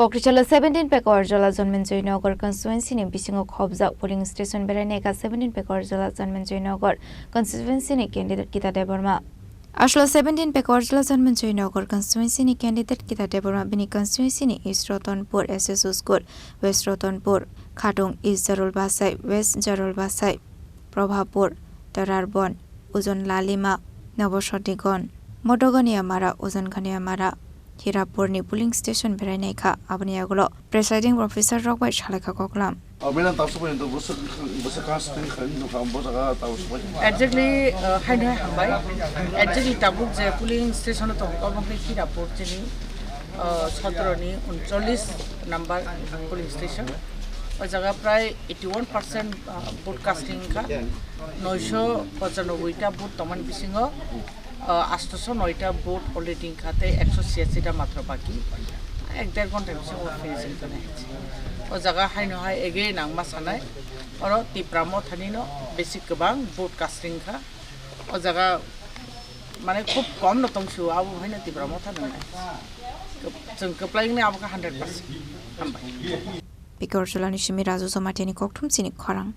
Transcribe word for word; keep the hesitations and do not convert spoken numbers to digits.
Kokrichalo seventeen Pekarjala Janmenjoy Nagar constituency ni bisingo khobjak polling station berai naikha seventeen Pekarjala Janmenjoy Nagar constituency ni candidate Gita Debbarma. Aswla seventeen Pekarjala Janmenjoy Nagar constituency ni candidate Gita Debbarma bini constituency ni East Ratanpur S S O school, West Ratanpur, Khatung East Jarul Basai, West Jarul Basai, Prabhapur, Tararbon, Ujon Lalima, Nabosatigon, Modogania Mara, Ujon Khania Mara, Hirapurni polling station berai naikha, aboni yagulo presiding officer rok bai salaikha koklam. Exactly, uh, haino hambai. Exactly, tabuk je polling station o tongo, obo khe Hirapur chini, uh, sotoro ni uncholish number polling station. O jaga prai eighty one percent, uh, vote casting wngkha. Noisho pochanoboi ta vote tongmani bisingo, uh, astoso noi ta vote already wngkha tei ekso siyachi ta matro baki. Ek der ghonta bisingo finishing khanai. O jaga haino hai again ang ma sanai. Oro Tipra Motha ni no besi kwbang vote casting wngkha. O jaga mane khub kom no tong sio, abo haino Tipra Motha no nai. Kwp-, chwng kwplai wngni abo khe hundred percent. Hambai. Pekarjala ni simi Raju Jamatia ni kokthum chini khorang.